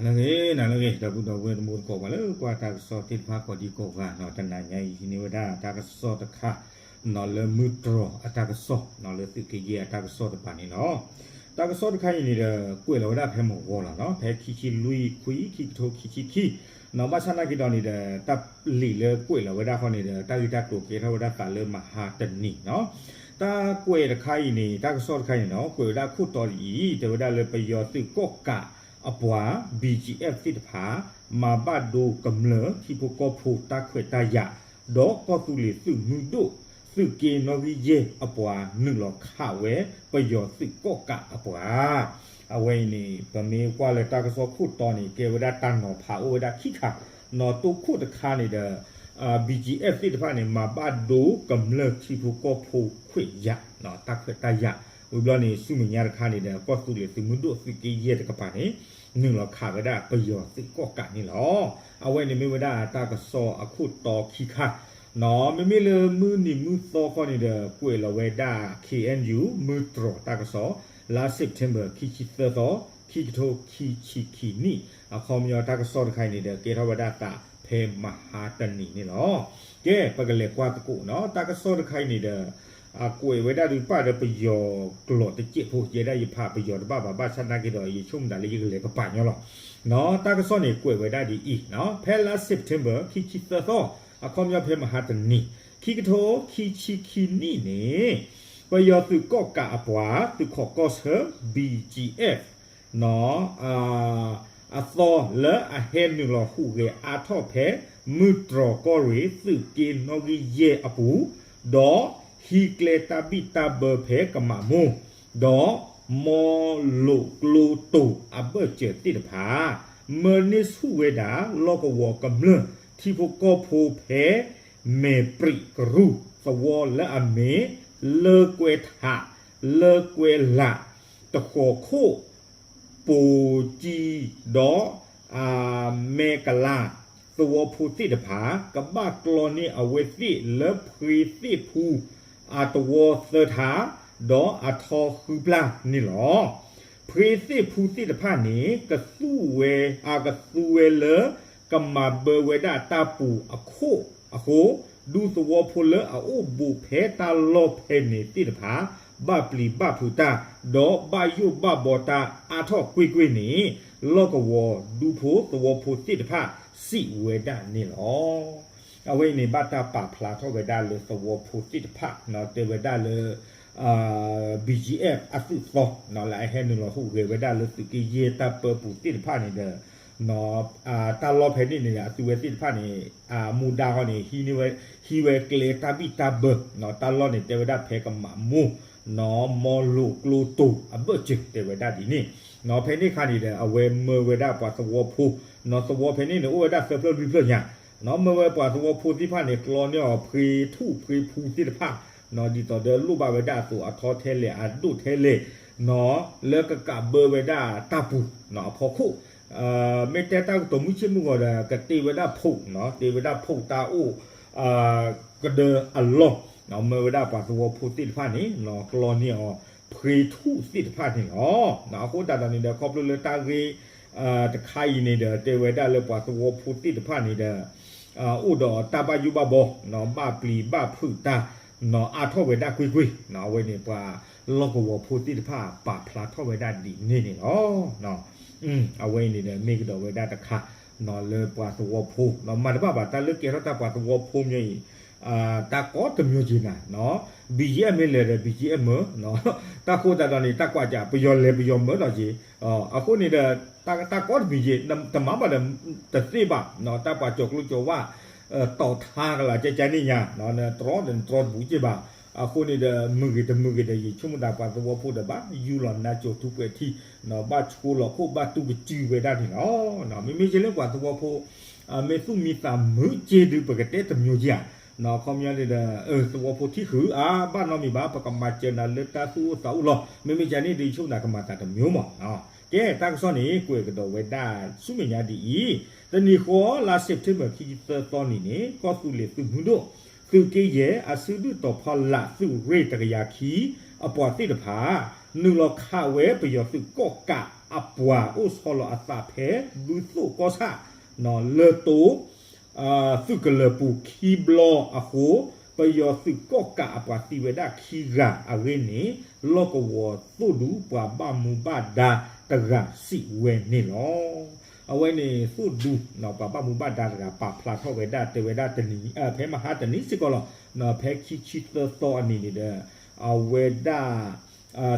နလၢဂ့ၤ နလၢဂ့ၤ ဒီပုၢ်ဒီဝဲၢ်တံၤသကိး ပှၤလၢကွၢ်တၢ်ကစီၣ်သ့ၣ်တဖၣ်ကိးဒံကိးဂၤနီၤ, တနၤညါအံၤ ဟံးန့ၢ်ဝဲဒၣ်တၢ်ကစီၣ်တခါနီၤ လၢမုၢ်တြီၤအတၢ်ကစီၣ်နီၤ လၢသုးက့ယဲၢ်အတၢ်ကစီၣ်တပၤန့ၣ်လီၤ. တၢ်ကစီၣ်တခါအံၤန့ၣ်ဒီး ကွဲးလီၤဝဲဒၣ်ဖဲမုၢ်ဂီၤလီၤနီၤ, ဖဲခံဆံလွံၢ်ခွံ ခံကထိခံဆံခံနီၤ, ဘၣ်ဆၣ်နာ်က့ဒီးန့ၣ်ဒီး တၢ်လံာ်လၢကွဲးလီၤဝဲဒၣ်ဃီန့ၣ်ဒီး တၢ်ဂ့ၢ်တၢ်ကျိၤကဲထီၣ်ဝဲဒၣ်သးလၢမဟါတနံၤနီၤ. တၢ်ကွဲးတခါအံၤန့ၣ် တၢ်ကစီၣ်တခါအံၤန့ၣ်နီၤ ကွဲးဝဲဒၣ်ခိၣ်တီဒ်အံၤ တဲဝဲဒၣ်လၢပယီၤသုးကီၣ်ကးအပှၤ ဘံၣ်ကၠံၣ်အဲၣ် သ့ၣ်တဖၣ် မၤဘၣ်ဒိကမျၢၢ်ထံဖိကီၢ်ဖိတၢ်ခွဲးတၢ်ယာ်, ဒီးကီၢ်သူလ့ၤသုးမုၢ်ဒိၣ် သုးက့နီၣ်ဂံၢ်ယဲၢ်အပှၤနုာ်လီၤခးဝဲ ပယီၤသုးကီၣ်ကးအပှၤ အဝဲအံၤန့ၣ် ပမ့ၢ်ကွၢ်လၢတၢ်ကစီၣ်ခိၣ်တီန့ၣ် ကဲဝဲဒၣ်တၢ်နီၤဖးအိၣ်ဝဲဒၣ်ခံခါနီၤ, တိခိၣ်တခါန့ၣ်ဒီး ဘံၣ်ကၠံၣ်အဲၣ် သ့ၣ်တဖၣ်န့ၣ် မၤဘၣ်ဒိကမျၢၢ်ထံဖိကီၢ်ဖိခွဲးယာ် တၢ်ခွဲးတၢ်ယာ်, ဝံၤဘျီန့ၣ် ဆူမဲာ်ညါတခါန့ၣ်ဒီး ကီၢ်သူလ့ၤသုးမုၢ်ဒိၣ်သုးက့ယဲၢ်တကပၤန့ၣ် နုာ်လီၤခးဝဲဒၣ်ပယီၤသုးကီၣ်ကးန့ၣ်လီၤ. အဝဲန့ၣ်မ့ၢ်ဝဲဒၣ်တၢ်ကစီၣ်အခိၣ်တီခံခါနီၤ, မ့မ့ၢ်လၢမုၢ်နံၤမုၢ်သီခီန့ၣ်ဒီး ကွဲးလီၤဝဲဒၣ် K N U မုၢ်တြီၤတၢ်ကစီၣ် လါ September ခံဆံသၢသီ ခံကထိခံဆံခံနံၣ်, အခီပညီတၢ်ကစီၣ်တခါအံၤန့ၣ်ဒီး ကဲထီၣ်ဝဲဒၣ်သးဖဲမဟါတနံၤန့ၣ်လီၤ. ကဲ ပကလဲၤကွၢ်သကိးနီၤ, တၢ်ကစီၣ်တခါအံၤန့ၣ်ဒီး ကွဲးဝဲဒၣ်ဒုးပာ်ဒီးပယီၤကျိာ်တစဲးဖိ, ယဲဒၣ်ယဖးပယီၤတဘၣ်ဘၣ်, ဘၣ်ဆၣ်နာ်က့ဒီး ယဆိကမိၣ်သးလၢယကလဲၤကပာ်ညီလီၤ. တၢ်ကစီၣ်န့ၣ်ကွဲးဝဲဒၣ်ဒ်အံၤ, ဖဲလါ September ခံဆံသၢသီ, အခီပညီဖဲမဟါတနံၤ, ခံကထိခံဆံခံနံၣ်န့ၣ်, ပယီၤသုးကီၣ်ကးအပှၤ သုးခိးကီၢ်ဆၢ B G F နီၤ အသီလၢအဟဲနုာ်လီၤဟူးဂဲၤအါထီၣ်ဖဲ မုၢ်တြီၤကီၢ်ရ့ၣ် သုးက့နီၣ်ဂံၢ်ယဲၢ်အပူၤ, ဒီးဟံးကျဲတၢ်ဘံၣ်တၢ်ဘၢဖဲကမးမိၢ်, ဒီးမီလိာ်ကျိတိၤအဘၢၣ်စၢၤသ့ၣ်တဖၣ်, မၢန့ၢ်ဆူၣ်ဝဲဒၣ် လီၢ်ကဝီၤကမျၢၢ်ထံဖိကီၢ်ဖိဖဲ မဲာ်ပြံးကရူၢ် သဝီလၢအမ့ၢ် လၢကွဲထး, လၢကွဲလာ်, တဃီၤခိၣ်, ပိၤကံ, ဒီး မဲကလါ, သဝီဖိသ့ၣ်တဖၣ် ကဘၣ်ကျီန့ၢ်အဝဲသ့ၣ်လၢဖှ့သ့ၣ်ဖူ အတဝီသၢထး, ဒီးအထီဃုပျၢ်န့ၣ်လီၤ. ဖှ့သ့ၣ်ဖူသ့ၣ်တဖၣ်န့ၣ် ကသူဝဲ, အကသူဝဲလၢ ကမၤဘၢဝဲဒၣ်တၢ်ပူၤအခိၣ်အဃိ, ဒူသဝီဖိလၢအအိၣ်ဘူးဖဲတၢ်လီၢ်ဖဲန့ၣ်သ့ၣ်တဖၣ် ဘၣ်ပျံၤဘၣ်ဖုးတၢ်, ဒီးဘၣ်ယိၣ်ဘၣ်ဘီတၢ်အါထီၣ်ကွ့ၢ်ကွ့ၢ်န့ၣ် လီၢ်ကဝီၤဒူဖိသဝီဖိသ့ၣ်တဖၣ်စံးဝဲဒၣ်န့ၣ်လီၤ. အဝဲအံၤန့ၣ် ဘၣ်တၢ်ပာ်ဖျါထီၣ်ဝဲဒၣ်လၢသဝီဖိသ့ၣ်တဖၣ်နီၤ, တဲဝဲဒၣ်လၢ B G F အသုးသီနီၤ လၢအဟဲနုာ်လီၤဟူးဂဲၤဝဲဒၣ်လၢသုးက့ယဲၢ်တၢ်ပၢပူၤသ့ၣ်တဖၣ်န့ၣ်ဒီး တၢ်လီၢ်ဖဲန့ၣ်န့ၣ်ဒီး အသုဝဲသ့ၣ်တဖၣ်န့ၣ် အမူဒါဃီန့ၣ် ဟံးန့ၢ်ဝဲ, ဟံးဝဲကျဲတၢ်ဘံၣ်တၢ်ဘၢနီၤ, တၢ်လီၢ်န့ၣ် တဲဝဲဒၣ်ဖဲကမးမိၢ်နီၤ, မီလိာ်ကျိတိၤအဘၢၣ်စၢၤ တဲဝဲဒၣ်ဒ်န့ၣ်နီၤ. ဖဲန့ၣ်အခါန့ၣ်ဒီး အဝဲမၢဝဲဒၣ်ပှၤသဝီဖိနီၤ, သဝီဖဲန့ၣ်န့ၣ် အိၣ်ဝဲဒၣ်သၢဖျၢၣ်လွံၢ်ဖျၢၣ်ညါနီၤ, မၢဝဲပှၤသဝီဖိသ့ၣ်တဖၣ်န့ၣ် ကျီန့ၢ်အီၤဖှ့ထူၣ်ဖှ့ဖူသ့ၣ်တဖၣ်နီၤ, ဒ်သိးဒီးလိၣ်ဘၣ်ဝဲဒၣ်အသိးအထီထဲလဲၣ် အဒိၣ်ထဲလဲၣ်နီၤ, လၢကကးဘၢဝဲဒၣ်တၢ်ပူၤနီၤ အဖီခိၣ် မ့ၢ်တဲတၢ်ကတိၤမုၢ်ဆ့ၣ်မုၢ်ဂီၤဒီး ကတ့ဝဲဒၣ်ဖိနီၤ, တ့ဝဲဒၣ်ဖိတၢ်အိၣ် ကဒၢအလီၢ်, မၢဝဲဒၣ်ပှၤသဝီဖိသ့ၣ်တဖၣ်န့ၣ်နီၤ ကျီန့ၢ်အီၤဖှ့ထူၣ်သ့ၣ်တဖၣ်န့ၣ်လီၤ. အဃိသတးဒီးန့ၣ်ဒီး ခီဖျိလၢတၢ်ဂ့ၢ်တခါအံၤန့ၣ်ဒီး တဲဝဲဒၣ်လၢပှၤသဝီဖိသ့ၣ်တဖၣ်န့ၣ်ဒီး အိၣ်ဒီးတၢ်ဘၣ်ယိၣ်ဘၣ်ဘီနီၤ, ဘၣ်ပျံၤဘၣ်ဖုးတၢ်နီၤ အါထီၣ်ဝဲဒၣ်ကွ့ၢ်ကွ့ၢ်နီၤ, အဝဲန့ၣ်ပှၤလီၢ်ကဝီၤဖိသ့ၣ်တဖၣ်ပာ်ဖျါထီၣ်ဝဲဒၣ်ဒ်န့ၣ်န့ၣ်လီၤ. အဝဲအံၤန့ၣ်ဒီး မ့ၢ်ကဒီးဝဲဒၣ်တခါနီၤ လၢပှၤသဝီဖိနီၤ, မၤတဘၣ်ဘၣ် တၢ်လၢကဲထီၣ်တၢ်ပှၤသဝီဖိမ့ၢ်အံၤ တၢ်ကီတမျိုးက့ၤနၤနီၤ, B G F မ့ၢ်လဲၤဒီး B G F မၢနီၤ, တၢ်ဃိသတးဒီးန့ၣ် တၢ်ကွၢ်ကၢ် ပယီၤလဲၤပယီၤမၢနီၤက့ၤ, အဃိန့ၣ်ဒီး တၢ်ကီတမံၤက့ၤ တမၤဘၣ်ဒီး တသ့ဘၣ်နီၤ, တၢ်ပှၤကၠီၤကျိကၠီၤဝါ တီၤထါကလၤကကန့ၣ်ညါ, တြီဒီးတြီတဘူးက့ၤဘၣ်, အဃိန့ၣ်ဒီး မုာ်ဂ့ၤတမုာ်ဂ့ၤဒီး ယဆိကမိၣ်သးပှၤသဝီဖိဒီး ဘၣ်ယူၤလီၤနါစိၤထူးပှဲၤထံနီၤ, ဘၣ်ဆိလီၤခိၣ် ဘၣ်တူၢ်ကစုဝဲဒၣ်န့ၣ်လီၤ. မ့မ့ၢ်က့လၢပှၤသဝီဖိ မ့ၢ်သူၣ်မံသးမုာ်က့ၤဒုး ပကတဲတမျိုးက့ၤဧါ, အခီပညီန့ၣ်ဒီး သဝီဖိထံၣ်ဃုာ် အါ ဘၣ်နီတမံၤဘၣ် ပကမၤစၢၤနၤလၢတၢ်သူၣ်အိၣ်သးအိၣ်လီၤ, မ့မ့ၢ်ကန့ၣ်ဒုး ယဆိကမိၣ်သးကမၤသးတမျိုးမး. ကဲ တၢ်ကစီၣ်န့ၣ် ကွဲးကဒီးဝဲဒၣ်ဆူမဲာ်ညါဒ်အံၤ, တနံၤဃီ လါ September ခံဆံသၢသီန့ၣ်န့ၣ် ကီၢ်သူလ့ၤသုးမုၢ်ဒိၣ် သုးက့ယဲၢ် အစုဒုၣ်တီၤဖီလာ်သုးရ့ၣ်တကယၤခံ အပှၤသ့ၣ်တဖၣ် နုာ်လီၤခးဝဲပယီၤသုးကီၣ်ကး အပှၤအိၣ်ဆီလီၤအသးဖဲ ဘုသိၣ်ကီၢ်ဆၣ် လၢတိ သုးကလၢၤပူၤခံဘျီအဃိ ပယီၤသုးကီၣ်ကးအပှၤသံဝဲဒၣ်ခံဂၤအဂ့ၢ်န့ၣ် လီၢ်ကဝီၤသိၣ်ဒူပှၤဘၣ်မူဘၣ်ဒါတဂၤစံးဝဲန့ၣ်လီၤ. အဝဲန့ၣ်သိၣ်ဒူ ပှၤဘၣ်မူဘၣ်ဒါတဂၤပာ်ဖျါထီၣ်ဝဲဒၣ်တဲဝဲဒၣ်တနံၤ ဖဲမဟါတနံၤစ့ၢ်ကီးလီၤ. ဖဲခံဆံသၢသီအနံၤန့ၣ်ဒီး အဝဲဒၣ်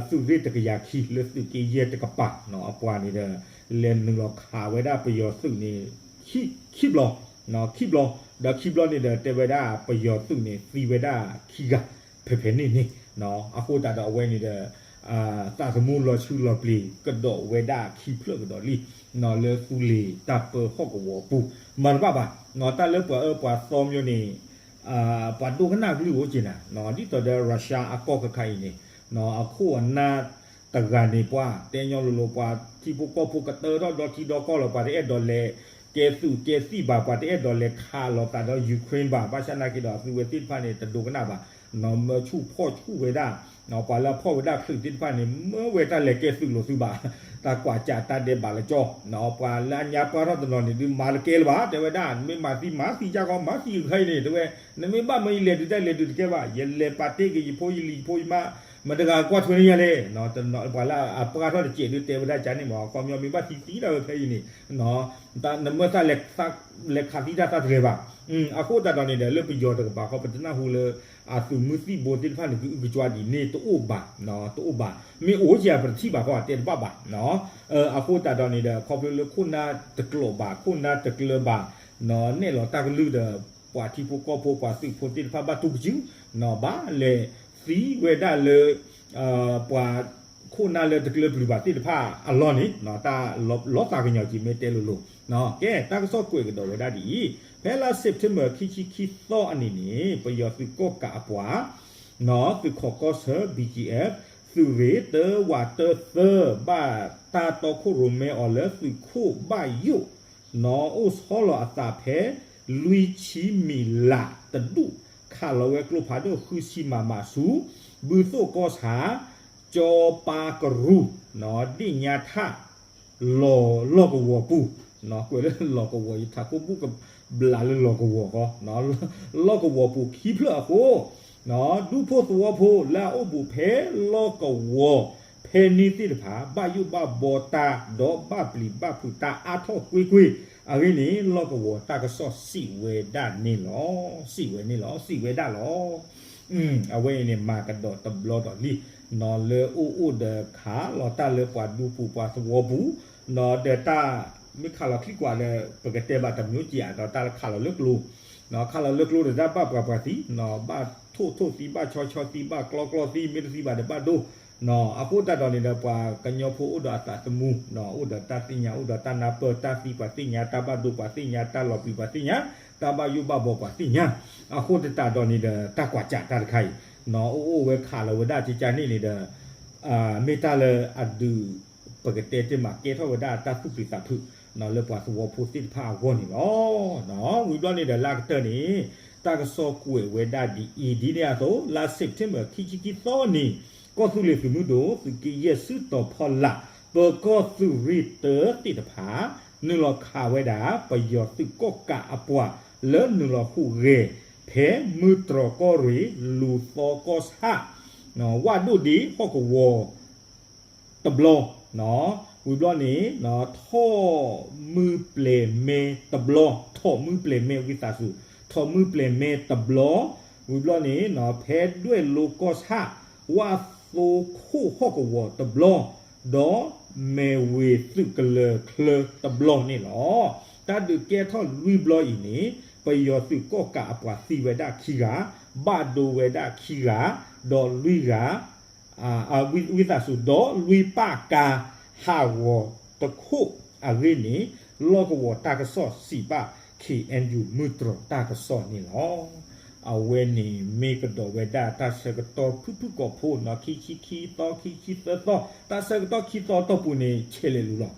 သုးရ့ၣ်တကယၤခံလၢသုးက့ယဲၢ်တကပၤ အပှၤန့ၣ်ဒီး လဲၤနုာ်လီၤခးဝဲဒၣ်ပယီၤသုးန့ၣ် ခံဘျီ ခံဘျီ ဒီးခံဘျီန့ၣ်ဒီးတဲဝဲဒၣ်ပယီၤသုးန့ၣ်သံဝဲဒၣ်ခံဂၤ ဖဲဖဲန့ၣ်န့ၣ် အဃိသတးဒီးအဝဲန့ၣ်ဒီး သးသမူလီၤဆူလီၤပျံၤကဒီးဝဲဒၣ်ခံဖျၢၣ်ကဒီးလံ လၢသူလ့ၤတၢ်ပၢဟီၣ်ကဝီၤပူၤ မၤတဘၣ်ဘၣ် တၢ်လၢပှၤအၢပှၤသီမျိုးန့ၣ် ပှၤဒိကနၣ်ကလုၢ်အိၣ်က့ၤနၤ ဒ်သိးဒီး Russia အကီၢ်ခါခါအံၤန့ၣ် အခိၣ်အနၢ်တဂၤန့ၣ် ပှၤတဲညီလိၤလိၤ ပှၤထံဖိကီၢ်ဖိကတၢထီၣ်ဒီထံဒီကီၢ်လီၤ ပှၤတအဲၣ်ဒိးလဲၤကဲသုးကဲသံၣ်ဘၣ် ပှၤတအဲၣ်ဒိးလဲၤခးလိာ်သးဒီး Ukraine ဘၣ် ဘၣ်ဆၣ်နာ်က့ဒီး သုဝဲသ့ၣ်တဖၣ်န့ၣ် တဒိကနၣ်ဘၣ် မၢဆူၣ်ဖီၣ်ဆူၣ်ဝဲဒၣ် ပှၤလၢအဖီၣ်ဝဲဒၣ်ချုးသ့ၣ်တဖၣ်န့ၣ် မၢဝဲတၢ်လဲၤကဲသုးလိာ်သုဘၣ် တၢ်ကွၢ်ကးတၢ်ဒဲးဘးလၢကၠီ ပှၤလၢအညါပှၢ်ထီၣ်တနီၤန့ၣ် ဒုးမၤတကဲလၢၤဘၣ် တဲဝဲဒၣ် နမ့ၢ်မၤသံမၤသံယါကီ မၤသံကခါအံၤန့ၣ် တဲဝဲ နမ့ၢ်ဘၣ်မၢယလဲၤဒုးတၢ်လဲၤဒုးတကဲဘၣ် ယလဲၤပာ်တ့ၢ်က့ၤယဖိယလံၤယဖိယမါ မတဂၤကွၢ်ထွဲန့ၣ်ယၤလဲၣ် ပှၤလၢအပှၢ်ထီၣ်တစဲးဒုး တဲဝဲဒၣ်ကန့ၣ်မး အခီပညီမ့ၢ်ဘၣ်သံသံဒၣ်ဝဲဖဲအံၤန့ၣ် နမၢသးလဲၤခးသံတၢ်သးတလဲၤဘၣ် အဃိသတးဒီးန့ၣ်ဒီး လၢပယီၤတကပၤဃီ ပတနၢ်ဟူလၢ အသုးမုၢ်သံၣ်ဘိသ့ၣ်တဖၣ်န့ၣ် ကအုကကွါဒ်န့ၣ်တအိၣ်ဘၣ် တအိၣ်ဘၣ် မ့ၢ်အိၣ်က့ၤပတထံၣ်ဘၣ်ဃီ တဲတဘၣ်ဘၣ် အဃိသတးဒီးန့ၣ်ဒီး ခီဖျိလၢခိၣ်နၢ်တကျိးဘၣ် ခိၣ်နၢ်တကျၢၤဘၣ် နဲၣ်လီၤတၢ်ကလုၢ်ဒီး ပှၤထံဖိကီၢ်ဖိ ပှၤသုးဖိသ့ၣ်တဖၣ်ဘၣ်တူၢ်ကစု ဘၣ်လဲၤသံဝဲဒၣ်လၢ ပှၤခိၣ်နၢ်လၢတကျၢၤပျုၤဘၣ်သ့ၣ်တဖၣ်အလီၢ်န့ၣ် တၢ်လီၤသးကညီၤက့ၤမ့ၢ်တဲလိၤလိၤ ကဲ တၢ်ကစီၣ်ကွဲးကဒီးဝဲဒၣ်ဒ်အံၤ ဖဲလါ September ခံဆံခံသီအနံၤန့ၣ် ပယီၤသုးကီၣ်ကးအပှၤ သုးခိးကီၢ်ဆၢ ဘီကၠံအ့ သုးရ့ၣ်တၢဝးတၢသၢ ဘၣ်တၢ်တီခိၣ်ရိၣ်မဲအီၤလၢသုးခိၣ်ဘၣ်ယိၣ် အိၣ်ဆီလီၤအသးဖဲ လွံၢ်ဆံမံးလးတဒူၣ် ခးလီၤဝဲကျိဖးဒိၣ်ဃုဆံမးမးဆူ ဘုသိၣ်ကီၢ်ဆၣ် ကၠီပၤကရူၢ် ဒ့ၣ်ညါထၣ် လီၢ်ကဝီၤပူၤ ကွဲးလၢလီၢ်ကဝီၤ ယထးခိၣ်ဘူၣ်ကဘျးလၢလီၢ်ကဝီၤဃီ လီၢ်ကဝီၤပူၤခံဖျၢၣ်အဃိ ဒူဖိသဝီဖိလၢအအိၣ်ဘူးဖဲလီၢ်ကဝီၤ ဖဲန့ၣ်သ့ၣ်တဖၣ် ဘၣ်ယိၣ်ဘၣ်ဘီတၢ် ဒီးဘၣ်ပျံၤဘၣ်ဖုးတၢ်အါထီၣ်ကွ့ၢ်ကွ့ၢ် အဂ့ၢ်န့ၣ် လီၢ်ကဝီၤတၢ်ကစီၣ်စံးဝဲဒၣ်န့ၣ်လီၤ. စံးဝဲန့ၣ်လီၤ. စံးဝဲဒၣ်လီၤ. အဝဲအံၤန့ၣ် မၤကဒီးတဘျီဒီးလံ လၢအိၣ်အိၣ်ဒီးခးလီၤတၢ်လၢပှၤဒူပူၤပှၤသဝီပူၤ ဒီးတၢ်မ့ၢ်ခးလီၤချံကွၢ်ဒီး ပကတဲဘၣ်တမျိုးက့ၤဧါ ဒီးတၢ်ခးလီၤလၢကျိ ခးလီၤလၢကျိဒီးတၢ်ဘၣ်ပှၤပှၤသံ ဘၣ်ထိၣ်ထိၣ်သံ ဘၣ်ဆီဆီသံ ဘၣ်ကျီကျီသံ မ့ၢ်တသံဘၣ်ဒီးဘၣ်ဒိ အဃိသတးဒီးန့ၣ်ဒီး ပှၤကညီဖိအိၣ်ဒီးအသးသမူ အိၣ်ဒီးတၢ်သ့ၣ်ညါ အိၣ်ဒီးတၢ်နၢ်ပၢၢ် တၢ်သံပှၤသ့ၣ်ညါ တၢ်ဘၣ်ဒိပှၤသ့ၣ်ညါ တၢ်လီၤပျံၤပှၤသ့ၣ်ညါ တၢ်ဘၣ်ယိၣ်ဘၣ်ဘီပှၤသ့ၣ်ညါ အဃိသတးဒီးန့ၣ်ဒီး တၢ်ကွၢ်ကးတၢ်တခါအံၤ အိၣ်အိၣ်ဝဲခးလီၤဝဲဒၣ်ကကန့ၣ်န့ၣ်ဒီး မ့ၢ်တၢ်လၢအဒုး ပကတဲတ့ၢ်မးကဲထီၣ်ဝဲဒၣ်တၢ်သူၣ်ဖှံသးဖုး လၢပှၤသဝီဖိသ့ၣ်တဖၣ်အဂီၢ်န့ၣ်လီၤ. ဝံၤဘျီန့ၣ်ဒီးလၢအကတၢၢ်န့ၣ် တၢ်ကစီၣ်ကွဲးဝဲဒၣ်ဒ်အံၤ ဒ်န့ၣ်အသိး လါ September ခံဆံခံသီနံၤ ကီၢ်သူလ့ၤသုးမုၢ်ဒိၣ် သုးက့ယဲၢ်စုတီၤဖီလာ် ပၢၤကီၢ်သုးရ့ၣ်တၢသ့ၣ်တဖၣ် နုာ်လီၤခးဝဲဒၣ် ပယီၤသုးကီၣ်ကးအပှၤ လၢနုာ်လီၤဟူးဂဲၤ ဖဲမုၢ်တြီၢ်ကီၢ်ရ့ၣ် လူၤသီကီၢ်ဆၣ် ဝၣ်ဒိၣ်ဒ့ဟီၣ်ကဝီၤ တဘျီ ဝံၤဘျီန့ၣ် ထီၣ်မုၢ်ပျဲၤမဲတဘျီ ထီၣ်မုၢ်ပျဲၤမဲ ဝံသးစူၤ ထီၣ်မုၢ်ပျဲၤမဲတဘျီ ဝံၤဘျီန့ၣ် ဖဲဒွဲၣ်လိကီၢ်ဆၣ် ဝၣ်သိခိၣ်ဟီၣ်ကဝီၤတဘျီ ဒီးမဲၢ်ဝ့ၤသုးကလၢၤချၢတဘျီန့ၣ်လီၤ. တၢ်ဒုးကဲထီၣ်လွံၢ်ဘျီအံၤန့ၣ် ပယီၤသုးကီၣ်ကးအပှၤသံဝဲဒၣ်ခံဂၤ, ဘၣ်ဒိဝဲဒၣ်ခံဂၤ, ဒီးလွံၢ်ဂၤ ဝံသးစူၤ ဒီးလွံၢ်ပၢ်ကါဟးဂီၤတခိၣ်အဂ့ၢ်န့ၣ် လီၢ်ကဝီၤတၢ်ကစီၣ်စံးဘၣ် ခ့ၣ်အဲၣ်ယူၣ် မုၢ်တြီၢ်တၢ်ကစီၣ်န့ၣ်လီၤ. အဝဲန့ၣ်မ့ၢ်ကဒီးဝဲဒၣ်တၢ်ဆၢကတီၢ်ဖုၣ်ဖုၣ်ကိာ်ဖိ ခံဆံခံသီ ခံဆံသၢသီ တၢ်ဆၢကတီၢ်ခံသီတီၢ်ပူၤန့ၣ် ဆဲးလဲၤလူၤလီ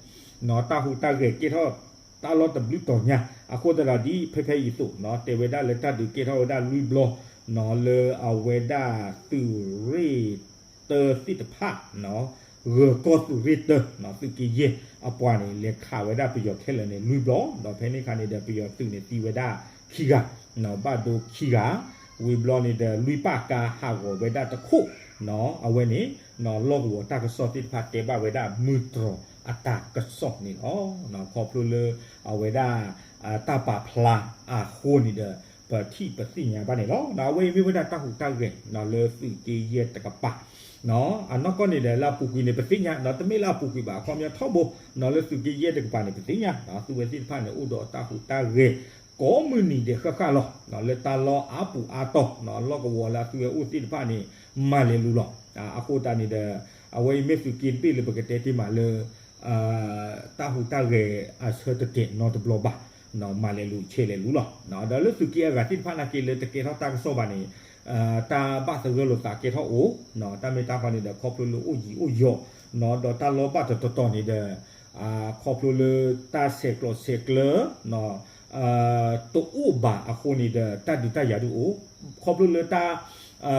ၤ. တၢ်ဟူးတၢ်ဂဲၤကဲထီၣ်တၢ်လီၢ်တဘျုးတီၤညါ အဃိသတးဒီးဒ်ဖဲဖဲအံၤအသိး တဲဝဲဒၣ်လၢတၢ်ဒုးကဲထီၣ်ဝဲဒၣ်လွံၢ်ဘျီ လၢအဝဲဒၣ်သုးရ့ၣ်တၢသ့ၣ်တဖၣ် ဂၢၤကီၢ်သုးရ့ၣ်တၢ သုးက့ယဲၢ်အပှၤန့ၣ် လဲၤခးဝဲဒၣ်ပယီၤခဲလၢာ်န့ၣ် လွံၢ်ဘျီ, ဒီးဖဲန့ၣ်အခါန့ၣ်ဒီး ပယီၤသုးန့ၣ်သံဝဲဒၣ်ခံဂၤ, ဘၣ်ဒိခံဂၤ, ဝံၤဘျီန့ၣ်ဒီး လွံၢ်ပၣ်ကါဟးဂီၤဝဲဒၣ်တခိၣ်, အဝဲန့ၣ် လီၢ်ကဝီၤတၢ်ကစီၣ်သ့ၣ်တဖၣ်တဲဘၣ်ဝဲဒၣ်မုၢ်တြီၤအတၢ်ကစီၣ်န့ၣ်လီၤ. ခီဖျိလၢ အဝဲဒၣ် တၢ်ပာ်ဖျါအဃိန့ၣ်ဒီး ပထံၣ်ပသ့ၣ်ညါဘၣ်န့ၣ်လီၤ. အဝဲအံၤမ့ၢ်ဝဲဒၣ်တၢ်ဟူးတၢ်ဂဲၤလၢသုးက့ယဲၢ်တကပၤ အနီၢ်ကီၢ်န့ၣ်ဒီး လၢအပူၤကွံာ်န့ၣ် ပသ့ၣ်ညါ, တမ့ၢ်လၢအပူၤကွံာ်ဘၣ်, အခီပညီထီဘိ လၢသုးက့ယဲၢ်တကပၤန့ၣ် ပသ့ၣ်ညါ သုဝဲသ့ၣ်တဖၣ်န့ၣ် အိၣ်ဒီးတၢ်ဟူးတၢ်ဂဲၤ ကိးမုၢ်နံၤဒဲးဃၣ်ဃၣ်လီၤ. လၢတၢ်လီၢ်အါပူၤအါတီၢ် လီၢ်ကဝီၤလၢအသုဝဲအိၣ်သ့ၣ်တဖၣ်န့ၣ် မၤလဲၤလူၤလီၤ. အဃိသတးန့ၣ်ဒီး အဝဲအံၤမ့ၢ်သုးက့တဘ့ၣ်လၢပကတဲတ့ၢ်မးလၢ တၢ်ဟူးတၢ်ဂဲၤအဆၢတတဲာ်နီတဘျီဘၣ်, မၤလဲၤလူၤဆဲးလဲၤလူၤလီၤ. ဒီးလၢသုးက့အဂၤသ့ၣ်တဖၣ်နာ်က့လၢတကဲထီၣ်တၢ်ကစီၣ်ဘၣ်န့ၣ် တၢ်ဘၣ်သဂၢၢ်လိာ်သးကဲထီၣ်အိၣ်, တၢ်မ့ၢ်တၢ်ဃီန့ၣ်ဒီး ခီဖျိလၢအိၣ်ယံၤအိၣ်ယီၤ, ဒီးတၢ်လီၢ်ဘၣ်တတီၤတီၤန့ၣ်ဒီး ခီဖျိလၢတၢ်ဆဲးကျိးဆဲးကျၢ တအိၣ်ဘၣ်အဃိန့ၣ်ဒီး တၢ်ဒုးတၢ်ယၤဒုးအိၣ်, ခီဖျိလၢတၢ်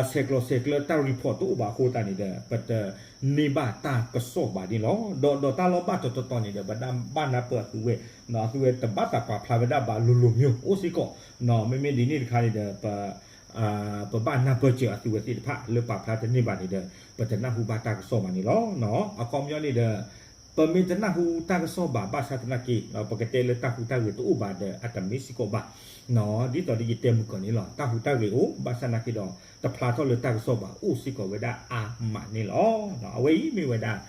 ဆဲးကျိးဆဲးကျၢတၢ် report တအိၣ်ဘၣ်အဃိသတးန့ၣ်ဒီး ပတန့ၢ်ဘၣ်တၢ်ကစီၣ်ဘၣ်န့ၣ်လီၤ. ဒီးဒီးတၢ်လီၢ်ဘၣ်တတီၤတီၤန့ၣ်ဒီး ပဘၣ်နၢ်ပၢၢ်အသုဝဲ, အသုဝဲတဘၣ်သးပာ်ဖျါဝဲဒၣ်ဘၣ်လိၤလိၤမ့ၢ်အိၣ်စ့ၢ်ကီး, မ့မ့ၢ်ဒ်န့ၣ်တခါန့ၣ်ဒီး ပဘၣ်နၢ်ပၢၢ်စၢၤအသုဝဲသ့ၣ်တဖၣ်လၢပာ်ဖျါတန့ၢ်ဘၣ်န့ၣ်ဒီး ပတနၢ်ဟူဘၣ်တၢ်ကစီၣ်ဘၣ်န့ၣ်လီၤ. အခီပညီန့ၣ်ဒီး ပမ့ၢ်တနၢ်ဟူတၢ်ကစီၣ်ဘၣ်ဘၣ်ဆၣ်သနာ်က့ ပကတဲလၢတၢ်ဟူးတၢ်ဂဲၤတအိၣ်ဘၣ်ဒီး အတမ့ၢ်စ့ၢ်ကီးဘၣ်. ဒ်သိးဒီးယတဲမုၢ်ကီၢ်န့ၣ်လီၤ. တၢ်ဟူးတၢ်ဂဲၤအိၣ် ဘၣ်ဆၣ်သနာ်က့ဒီး တဖျါထီၣ်လၢတၢ်ကစီၣ်ဘၣ်အိၣ်စ့ၢ်ကီးဝဲဒၣ်အါမးန့ၣ်လီၤ. အဝဲအံၤမ့ၢ်ဝဲဒၣ်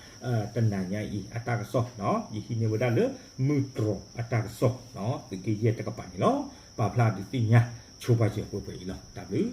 တနၤညါအံၤအတၢ်ကစီၣ်, ယဟံးန့ၢ်ဝဲဒၣ်လၢမုၢ်တြီၤအတၢ်ကစီၣ် သုးက့ယဲၢ်တကပၤန့ၣ်လီၤ. ပာ်ဖျါဒုးသ့ၣ်ညါဆိပာ်စၢၤပှဲၤပှဲၤအံၤလီၤ. တၢ်ဘျုး